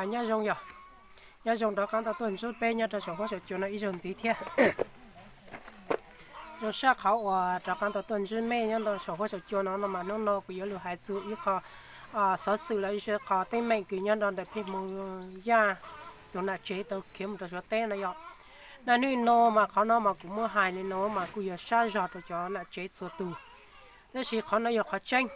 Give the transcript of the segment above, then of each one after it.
Nyob zoo yog, nyob zoo rov qab tau tuaj ntsib peb nyob rau saum huab saum cua no ib zaug ntxiv thiab. Zoo sab qhov uas rov qab tau tuaj ntsib mej nyob rau saum huab saum cua no no mas hnub no kuv yuav lug hais txug ib qho xov xwm los ib qho teeb meem kws nyob rau ntawm peb Hmoo Yaj tus nam tsev tau khiav mus rau Suav teb no yog. Naj hnub no mas qhov no mas kuv muab hais li no mas kuj yog sab zog rau cov nam tsev txhua tug, tab sis qhov no yog qhov tseeb.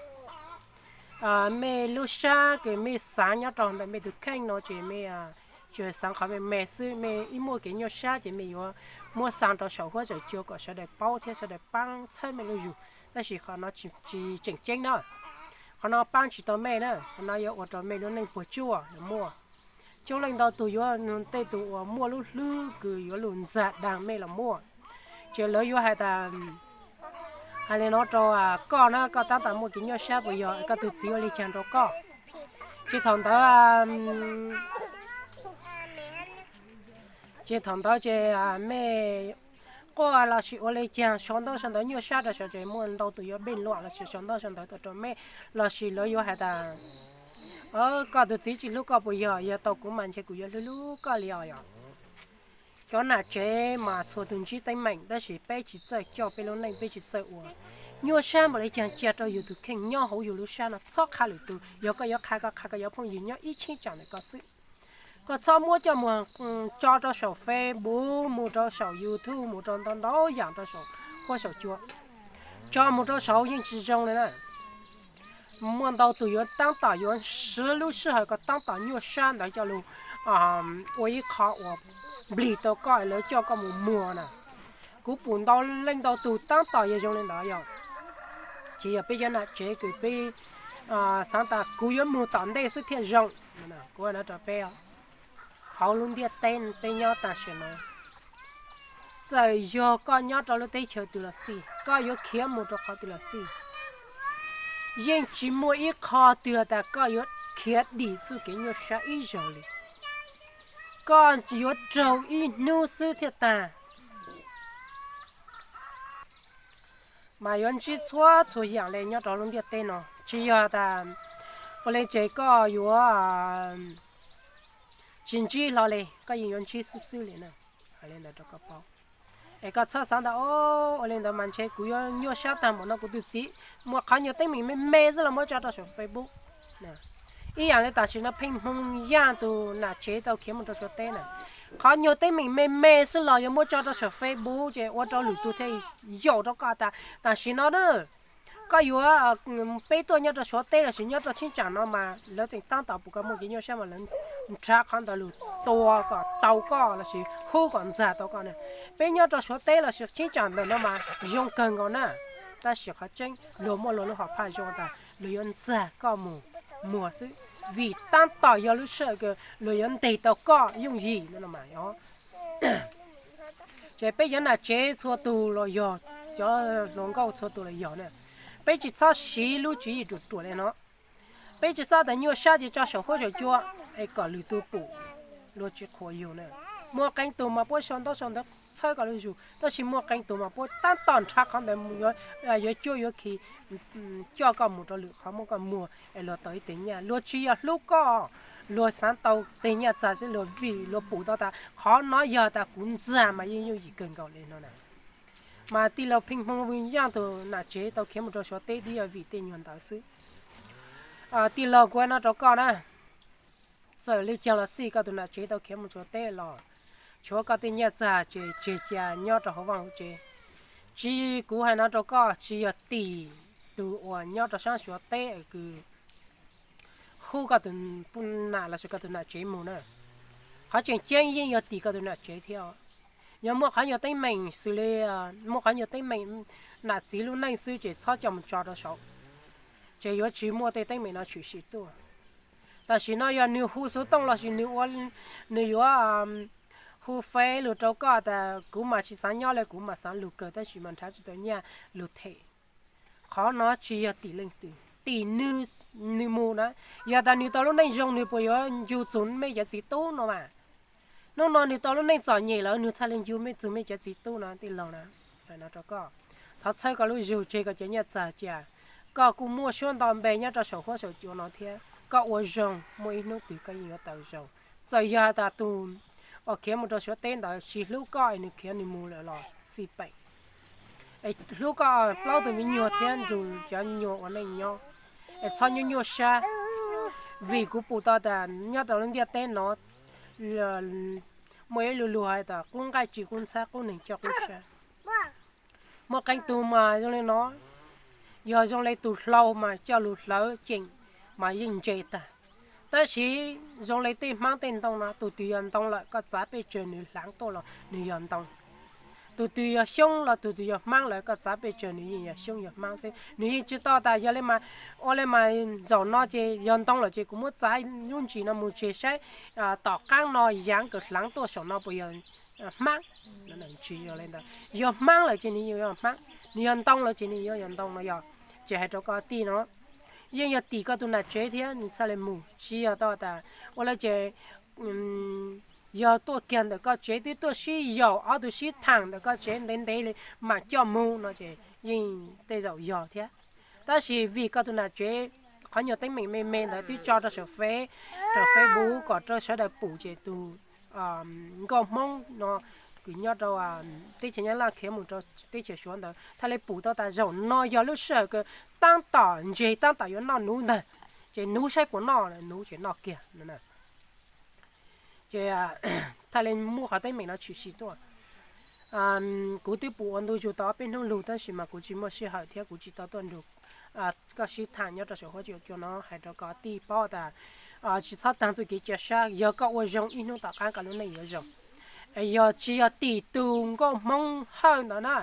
Mej lub sab kws mej xaav nyob rau ntawm mej tus kheej no ces mej tsuas xaav qhov me me xwb, mej ib muaj kev nyuaj sab ces mej yuav muab xaa rau saum huab saum cua kom sawv daws paub thiab sawv daws paab txhawb mej lub zug, tab sis qhov no tsis tseem ceeb na. Qhov no paab tsis tau mej na, qhov no yuav ua rau mej lub neej puas tsuaj los muaj. Coob leej ntau tug yuav, tej tug uas muaj lub hlwb kws yuav lug ntxag daag mej los muaj, ces lawv yuav hais tas, hais li no rau koj na, koj tab tom muaj kev nyuaj sab puas yog, koj tus txiv ua li caag rau koj? Ces thaum ntawd ces thaum ntawd ces mej quaj lossis ua li caag sau ntaub sau ntawv nyuaj sab rau saum ces muaj ntau tus yuav pej luam lossis sau ntaub sau ntawv tuaj rau mej, lossis lawv yuav hais tas, koj tus txiv tsis hlub koj puas yog? Yog tau kuv mas ntshe kuv yuav hlub hlub koj li os yog. Cov nam tsev mas txhua tug ntsib teeb meem, tab sis peb tsis txawj coj peb lub neej, peb tsis txawj ua. Nyuaj sab npaum li caag cia rau yug tus kheej nyob hauv yug lub sab no, txhob qha lwm tus. Yog koj yuav qha koj qha, koj yuav phooj ywg nyob ib cheeb tsam ntawm koj xwb. Koj txhob muab coj mus tso rau saum Facebook, mus rau saum YouTube, mus rau ntau ntau yaam rau saum huab saum cua, tso mus rau saud yeej tsis zoo li na. Muaj ntau tus yuav taab tom yuav siv lub sij hawm koj taab tom nyuaj sab ntawd coj lug ua ib qho uas nplig tau koj, lawv coj koj mus muag na. Kuv pum ntau leej ntau tug taab tom yog zoo li ntawd yog. Ces yog peb cov nam tsev kws peb xaav tas kuv yuav moog tom ntej xwb thiaj zoo. Kuv no rau peb, hauv lub ntiaj teb peb nyob tam sim no, txawm yog koj nyob rau lub teb chaws twg los xij, koj yuav khiav mus rau qhov twg los xij, yeej tsis muaj ib qho twg tas koj yuav khiav dim txuj kev nyuaj sab ib zaug li. Koj yuav raug ib hnub xwb thiaj tag. Mas yuav ntsib txhua txhua yaam le nyob rau lub ntiaj teb no, tsis yog tas ua le ces koj yuav tsis ntsib hlo le, koj yeej yuav ntsib xwb xwb li na. Hais li ntawd rau koj paub, es koj txhob xav tas ua li ntawd mas ntshe kuv yuav nyuaj sab tag npaum no, kuv tus txiv. Muaj qhov nyuag teeb meem me me xwb los muab tso rau saum Facebook. Ib yaam li tam sim no Pheej Hmoo Yaj tus nam tsev tau khiav mus rau Suav teb na, qhov nyuag teeb meem me me xwb los yuav muab tso rau saum Facebook ces ua rau lwm tus thiaj yaum rau koj tas tam sim no na, koj yuav, peb tuaj nyob rau Suav teb lossis nyob rau cheeb tsam no mas lawv tseem taab tom pum koj muaj kev nyuaj sab mas lawv nrhav qhov ntawd lug tua kom tau koj lossis hub kom ntxag tau koj na. Peb nyob rau Suav teb lossis cheeb tsam ntawm no mas zoo kawg nkaus na, tab sis qhov tseeb luag muaj luag lub hom phaj zoo tas luag yuav ntxag koj mus muag xwb, vim taab tom yog lub sij hawm kws luag yuav nteg tau koj yooj yim no mas yog. Ces peb cov nam tsev txhua tug los yog, cov hluas nkauj txhua tug los yog na, peb tsis txhob siv lub tswv yim ruam ruam li no. Peb tsis txhob tas nyuaj sab ces tso saum huab saum cua es kom lwm tus pum, luag tsis qhuas yug na. Muaj qee tug mas puab sau ntaub sau ntawv txhawb koj lub zug, tab sis muaj qee tug mas puab taab tom nrhav qhov ntawd yuav cuab yuav khi coj koj mus rau lwm qhov muab koj muag es luag tau ib teg nyaj. Luag tsis yog hlub koj, luag xaav tau teg nyaj txag xwb, luag vim luag pum tau tas qhov no yog tas kuv ntxag mas yeej yooj yim kawg nkaus li no na. Mas tij laug Pheej Hmoo Yaj tus nam tsev tau khiav mus rau Suav teb twb yog vim tej nyuag ntawd xwb. Tij laug, kuv no rau koj na, txawm li caag los xij koj tus nam tsev tau khiav mus Suav teb los tshuav koj tej nyaj txag ces tseg cia nyob rau hauv vaj hauv tsev. Tsis, kuv hais no rau koj, tsis yog tim tus uas nyob rau saab Suav teb kws hu koj tus nam lossis koj tus nam tsev mus na. Qhov tseem ceeb yeej yog tim koj tus nam tsev thiab. Yog muaj qhov nyuag teeb meem xws li, muaj qhov nyuag teeb meem nam txiv lub neej xwb ces txhob coj mus tso rau saud, ces yuav tsis muaj tej teeb meem no tshwm sim tuaj. Tam sim no yog nws hu xuv tooj lossis nws ua, nws yuav hu Face lug rau koj tas kuv mas tsis xaav nyob le, kuv mas xaav lug kawg tab sis mas nrhav tsis tau nyaj lug them. Qhov no tsis yog tim leej twg, tim nws mus na. Yog tas nws tau lub neej zoo nws puas yuav ncu txug mej cov txiv tub no mas? Hnub no nws tau lub neej txom nyem lawm nws txhaj le ncu mej txug mej cov txiv tub no tij laug na. Thov txhawb koj lub zug tseg koj cov nyaj txag cia. Koj kuj muaj suab nto npe nyob rau saum huab saum cua no thiab. koj ua zoo, muaj ib hnub twg koj yeej yuav tau zoo. Txawm yog has tas tus uas khiav mus rau Suav teb ntawd tsis hlub koj es nws khiav nws mus lawm los xij peem, es hlub koj plaub tus me nyuag thiab nrug cov nyuag ua neej nyob, es txhob nyuaj nyuaj sab. Vim kuv pum tau tas nyob rau lub ntiaj teb no muaj ib lu lug hais tas qub nqaij tsis qub ntxhab, qub neeg coj qub sab. Muaj qee tug mas zoo li no, yog zoo li tus hlau mas coj lug hlawv ceem mas yeej ntse tag. Tab sis zoo li tej hmab tej ntoo no, tus twg yog ntoo lawm koj txav pes tsawg nws hlaav tuaj los nws yog ntoo. Tus twg yog xyoob los tus twg yog hmab lawm koj txav pes tsawg nws yeej yog xyoob yog hmab xwb. Nws yeej tsis tau tas yog li mas, ua li mas zaum no ces yog ntoo lawm ces kuv muab txav lub ntsis no mus tseg saib tom qaab no yaav kawg hlaav tuaj saum no puas yog hmab. Tsis yog li ntawd, yog hmab lawm ces nws yog hmab, nws yog ntoo lawm ces nws yuav yog ntoo no yog. Ces hais rau koj tij no, yeej yog tim koj tus nam tsev thiab nws txhaj li mus, tsis yog tau tas ua li ces yog tuaj kiag ntawm koj tsev twb tuaj sib yaum ob tug sib thaam ntawm koj tsev ntev ntev li mam coj mus no ces yeej tej zaum yog thiab. Tab sis vim koj tus nam tsev qhov nyuag teeb meem me me ntawd twb tso rau saum Face, rau Facebook kom rau sawv daws pum ces tus nkauj Hmoob no kws nyob rau teb chaws Nyab Laj khiav mus rau teb chaws Suav ntawd txhaj li pum tau tas zaum no yog lub sij hawm kws tab tom ntseg tab tom yuav noj nuv ntag, ces nuv saib puas noj, nuv ces noj kiag no. Ces txhaj li muaj qhov teeb meem no tshwm sim tuaj. Kuv twb pum ua ntu zus tau ob peb hnub lug tab sis mas kuv tsis muaj sij hawm thiab kuv tsis tau tuaj nrug koj sib tham nyob rau saum huab cua no. Hais rau koj tij paub tas tsis txhob taag txuj kev cia sab, yog koj ua zoo ib hnub tom qaab koj lub neej yuav zoo. Yog tsis yog tim tus nkauj Hmoob Hawj ntawd na,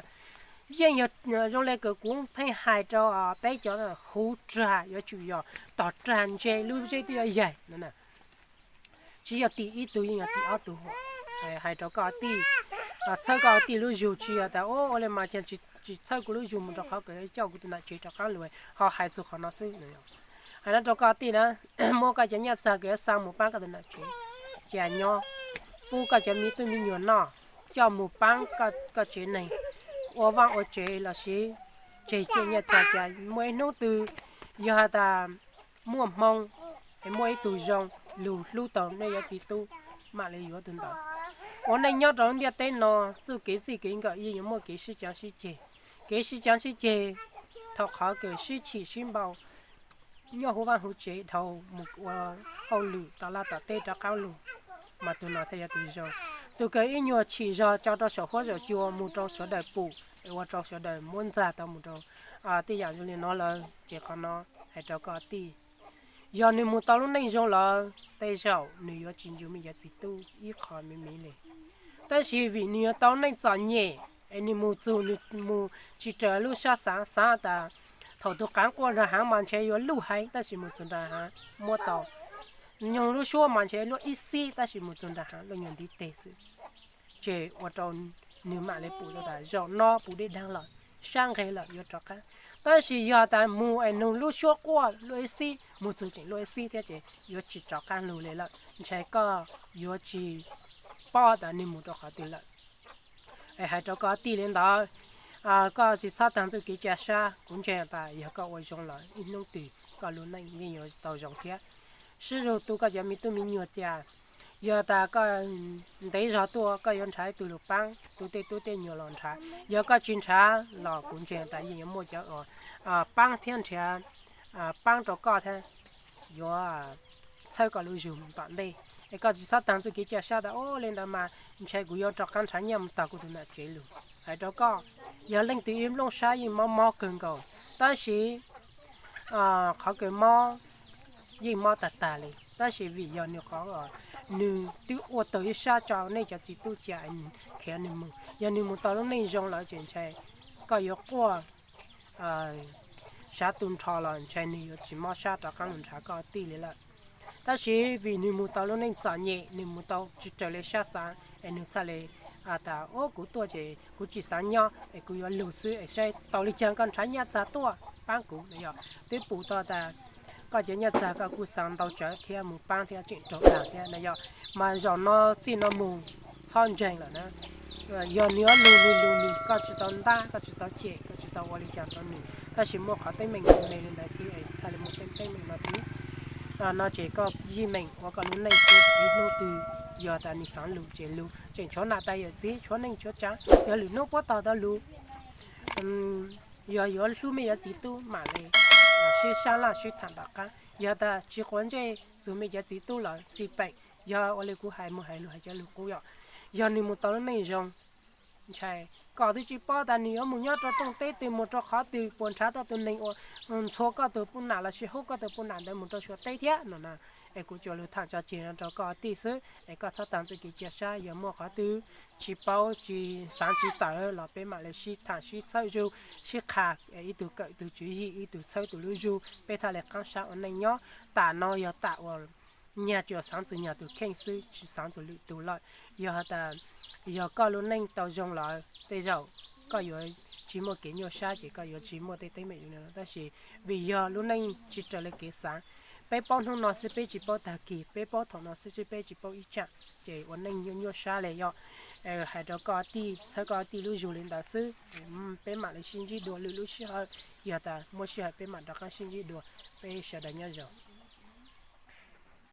yeej yog zoo li kws kuv pheej hais rau peb cov huv rag yuav tsum yog tog rag ntse lub zeb twb yuav yaig no. Tsis yog tim ib tug, yeej yog tim ob tug. Hais rau koj tij, txhawb koj tij lub zug, tsis yog tas ua li mas tsis txhawb kuv lub zug mus rau qhov kws coj kuv tus nam tsev rov qaab lug, ho hais txug qhov no xwb. Hais no rau koj tij na, muab koj cov nyaj txag kws yuav xa mus paab koj tus nam tsev, cia nyob, pub koj cov me tub me nyuam noj, coj mus paab koj tsev neeg, ua vaaj ua tsev lossis tseg cov nyaj txag, cia muaj ib hnub twg yog has tas muaj hmoo es muaj ib tug zoo lug hlub tau nej cov txiv tub, mam li yuav tug ntawd. Ua neej nyob rau lub ntiaj teb no, txuj kev txij kev nkawm yeej yuav muaj kev sib caav sib ceg. Kev sib caav sib ceg thaum qhov kws sib chim sib npau nyob huv vaaj huv tsev dhau mus ua hauj lwm tom laj tom teb rov qaab lug, mas tug no thiaj yog tug zoo. Tug kws ib nyuag chim zog tso rau saum huab saum cua mus rau sawv daws pum, ua rau sawv daws muab ntxag tau mus rau tej yam zoo li no lawm. Ces qhov no hais rau koj tij, yog nws mus tau lub neej zoo lawm, tej zaum nws yuav tsis ntsib me cov txiv tub ib qho me me li. Tab sis vim nws yuav tau neej txom nyem es nws mus txug, nws mus tsis raws lub sab xaav, xaav tas thaum tug qaav quaj nrag haav mas ntshe yuav luj heev, tab sis mus txug nrag haav muab tau. Nyoog lub suab mas ntshe luaj ib xib, tab sis mus txug nrag haav luaj nyuag ntiv teg xwb. Ces ua rau nws mam li pum tau tas zaum no puv dej daag lawm, sab nqeg lawm, yuav rov qaab. Tab sis yog tas mus es nug lub suab quaj luaj ib xib, mus txug tseem luaj ib xib thiab ces yuav tsis rov qaab lug li lawm, ntshe koj yuav tsis paub tas nws mus rau qhov twg lawm. Es hais rau koj tij li ntawd, koj tsis txhob taag txuj kev cia sab. Kuv ntseeg tas yog koj ua zoo lawm, ib hnub twg koj lub neej yeej yuav tau zoo thiab. Sib zug tu koj cov me tub me nyuam cia. Yog tas koj ntev zog tuaj koj yuav nrhav ib tug lug paab tu tej tub tej nyuam los nrhav, yog koj tsis nrhav los kuv ntseeg tas yeej yuav muaj cov paab thiab nrhiav paab rau koj thiab, yuav txhawb koj lub zug mus tom ntej. Es koj tsis txhob taag txuj kev cia sab tas ua li ntawd mas ntshe kuv yuav rov qaab nrhav nyaj mus taag kuv tug nam tsev lug. Hais rau koj, yog leej twg ib nplooj sab yeej mob mob kawg nkaus, tab sis qhov kws mob yeej mob tag tag li, tab sis vim yog nws qhov nws twb ua tau ib sab tso nej cov txiv tub cia khiav nws mus. Yog nws mus tau lub neej zoo lawm ces ntshe koj yuav quaj sav tu nrho los ntshe nws yuav tsis mob sab rov qaab lug nrhav koj tij li lawm. Tab sis vim nws mus tau lub neej txom nyem, nws mus tau tsis raws li sab xaav es nws txhaj li tas ua kuv tuaj ces kuv tsis xav nyob es kuv yuav lug xwb es saib tau li caag koj nrhav nyaj txag tuaj paab kuv no yog. Twb pum tau tas koj cov nyaj txag koj kuj xaav ntau tsawv thiab mus paab thiab tseem raug dag thiab no yog. Mas zaum no txij no mus txhob ntseeg lawm na. Yog nws yuav lug lug lug nws, koj tsis tau ntab, koj tsis tau cem, koj tsis tau ua li caag rau nws, tab sis muaj qhov teeb meem me li ntawd xwb es txhaj li muaj teeb meem no xwb. No ces koj yeej meem ua koj lub neej xwb, ib hnub twg yog tas nws xaav lug ces lug, tseem tshuav nam tais yawm txiv, tshuav neej tshuav tsaav, yog lwm hnub puab tog tau lug, yog yuav hlub mej cov txiv tub mam le sib sab laj sib thaam tom qaab. Yog tas tsi quav ntsej txug mej cov txiv tub los xij peem, yog ua le kuv hais moog hais lug hais cov lug qub yom, yog nws moog tau lub neej zoo, ntshai koj twb tsi paub tas nws yuav moog nyob rua rooj teb twg, moog rua qhov twg, puas nrhav tau tug neeg uas ntxhua koj tug puj nam lossis hub koj tug puj nam ntawd moog rua Suav teb thiab no na. Es kuv tsuas lug thaam tso tseg no rua koj tij xwb, es koj txhob taag txuj kev cia sab. Yog muaj qhov twg tsi paub tsi xaav tsi tawm los peb mam le sib thaam sib txhawb zug, sib qha, ib tug kawm tug tswv yim, ib tug txhawb tug lub zug, peb txhad le qaab sab ua neej nyob. Tam no yog tam uas nyag tsuas xaav txug nyag tug kheej xwb, tsi xaav txug lwm tug lawm. Yog has tas yog koj lub neej tau zoo lawm, tej zaum koj yuav tsi muaj kev nyuaj sab ces koj yuav tsi muaj tej teeb meem zoo li no. Tab sis vim yog lub neej tsi raws le kev xaav, peb paub hnub no xwb peb tsi paub taag kis, peb paub thaum no xwb peb tsi paub ib tsaam, ces ua neej nyuaj nyuaj sab le yom. Hais rua koj tij, txhawb koj tij lub zug li ntawd xwb. Peb mam le sib ntsib dua lwm lub sij hawm, yog tas muaj sij hawm peb mam rov qaab sib ntsib dua. Peb sawv daws nyob zoo.